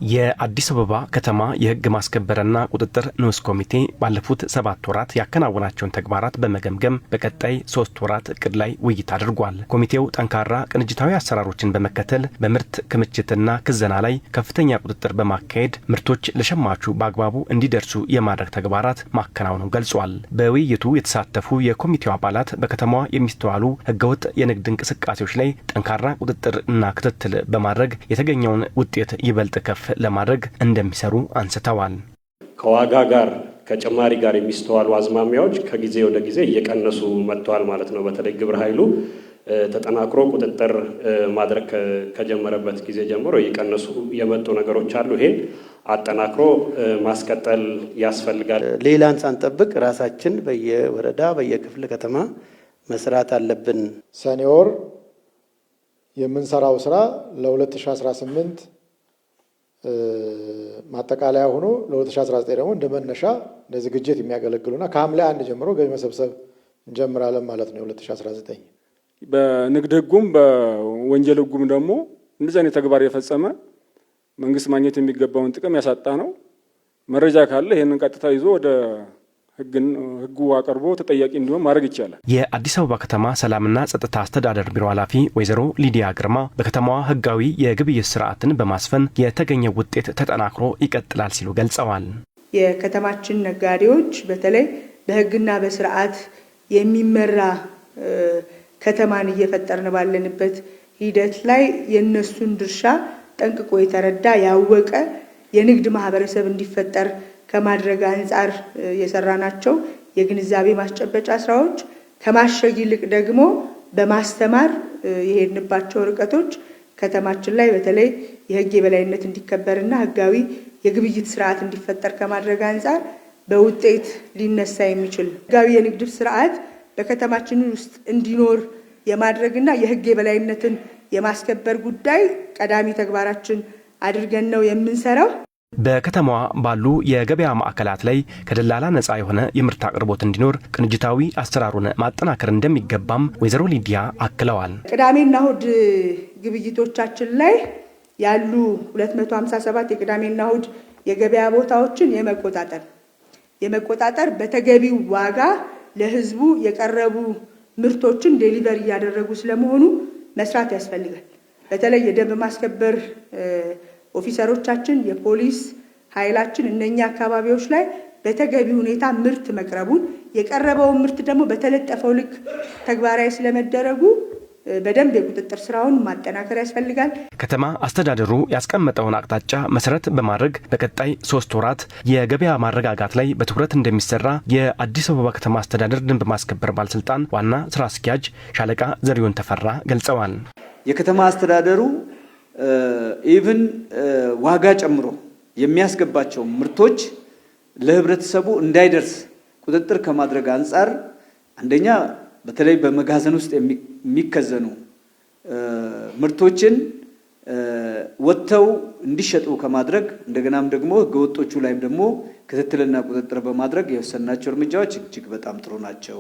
የአዲስ አበባ ከተማ የሕግ ማስከበርና ቁጥጥር ንዑስ ኮሚቴ ባለፉት 7 ወራት ያከናወናቸውን ተግባራት በመገምገም በቀጣይ 3 ወራት እቅድ ላይ ውይይት አድርጓል። ኮሚቴው ጠንካራ ቅንጅታዊ አሰራሮችን በመከተል በምርት ክምችትና ክዘና ላይ ከፍተኛ ቁጥጥር በማካሄድ ምርቶች ለሸማቹ በአግባቡ እንዲደርሱ የማድረግ ተግባራት ማከናወኑን ገልጿል። በውይይቱ የተሳተፉ የኮሚቴው አባላት በከተማዋ የሚስተዋሉ ሕገወጥ የንግድ እንቅስቃሴዎች ላይ ጠንካራ ቁጥጥር እና ክትትል በማድረግ የተገኘውን ውጤት ይበልጥ ከፍ ለማድረግ እንደሚሰሩ አንስተዋል። ከዋጋ ጋር ከጭማሪ ጋር የሚስተዋሉ አዝማሚያዎች ከጊዜ ወደ ጊዜ እየቀነሱ መጥተዋል ማለት ነው። በተለይ ግብረ ኃይሉ ተጠናክሮ ቁጥጥር ማድረግ ከጀመረበት ጊዜ ጀምሮ እየቀነሱ የመጡ ነገሮች አሉ። ይሄን አጠናክሮ ማስቀጠል ያስፈልጋል። ሌላን ሳንጠብቅ ራሳችን በየወረዳ በየክፍለ ከተማ መስራት አለብን። ሰኔ ወር የምንሰራው ስራ ለ2018 ማጠቃለያ ሆኖ ለ2019 ደግሞ እንደ መነሻ እንደ ዝግጅት የሚያገለግሉና ከሐምሌ 1 ጀምሮ ገቢ መሰብሰብ እንጀምራለን ማለት ነው። የ2019 በንግድ ሕጉም በወንጀል ሕጉም ደግሞ እንደዚህ አይነት ተግባር የፈጸመ መንግስት ማግኘት የሚገባውን ጥቅም ያሳጣ ነው። መረጃ ካለ ይህንን ቀጥታ ይዞ ወደ ህጉ አቅርቦ ተጠያቂ እንዲሆን ማድረግ ይቻላል። የአዲስ አበባ ከተማ ሰላምና ጸጥታ አስተዳደር ቢሮ ኃላፊ ወይዘሮ ሊዲያ ግርማ በከተማዋ ህጋዊ የግብይት ስርዓትን በማስፈን የተገኘው ውጤት ተጠናክሮ ይቀጥላል ሲሉ ገልጸዋል። የከተማችን ነጋዴዎች በተለይ በህግና በስርዓት የሚመራ ከተማን እየፈጠርን ባለንበት ሂደት ላይ የእነሱን ድርሻ ጠንቅቆ የተረዳ፣ ያወቀ የንግድ ማህበረሰብ እንዲፈጠር ከማድረግ አንጻር የሰራናቸው የግንዛቤ ማስጨበጫ ስራዎች፣ ከማሸግ ይልቅ ደግሞ በማስተማር የሄድንባቸው ርቀቶች ከተማችን ላይ በተለይ የህግ የበላይነት እንዲከበርና ህጋዊ የግብይት ስርዓት እንዲፈጠር ከማድረግ አንጻር በውጤት ሊነሳ የሚችል፣ ህጋዊ የንግድ ስርዓት በከተማችን ውስጥ እንዲኖር የማድረግና የህግ የበላይነትን የማስከበር ጉዳይ ቀዳሚ ተግባራችን አድርገን ነው የምንሰራው። በከተማዋ ባሉ የገበያ ማዕከላት ላይ ከደላላ ነፃ የሆነ የምርት አቅርቦት እንዲኖር ቅንጅታዊ አሰራሩን ማጠናከር እንደሚገባም ወይዘሮ ሊዲያ አክለዋል። ቅዳሜና እሁድ ግብይቶቻችን ላይ ያሉ 257 የቅዳሜና እሁድ የገበያ ቦታዎችን የመቆጣጠር፣ በተገቢው ዋጋ ለህዝቡ የቀረቡ ምርቶችን deliver እያደረጉ ስለመሆኑ መስራት ያስፈልጋል። በተለይ የደንብ ማስከበር ኦፊሰሮቻችን፣ የፖሊስ ኃይላችን እነኛ አካባቢዎች ላይ በተገቢ ሁኔታ ምርት መቅረቡን፣ የቀረበውን ምርት ደግሞ በተለጠፈው ልክ ተግባራዊ ስለመደረጉ በደንብ የቁጥጥር ስራውን ማጠናከር ያስፈልጋል። ከተማ አስተዳደሩ ያስቀመጠውን አቅጣጫ መሰረት በማድረግ በቀጣይ 3 ወራት የገበያ ማረጋጋት ላይ በትኩረት እንደሚሰራ የአዲስ አበባ ከተማ አስተዳደር ደንብ ማስከበር ባለስልጣን ዋና ስራ አስኪያጅ ሻለቃ ዘሪሁን ተፈራ ገልጸዋል። የከተማ አስተዳደሩ even ዋጋ ጨምሮ የሚያስገባቸው ምርቶች ለህብረተሰቡ እንዳይደርስ ቁጥጥር ከማድረግ አንጻር አንደኛ በተለይ በመጋዘን ውስጥ የሚከዘኑ ምርቶችን ወጥተው እንዲሸጡ ከማድረግ፣ እንደገናም ደግሞ ህገወጦቹ ላይም ደግሞ ክትትልና ቁጥጥር በማድረግ የወሰድናቸው እርምጃዎች እጅግ በጣም ጥሩ ናቸው።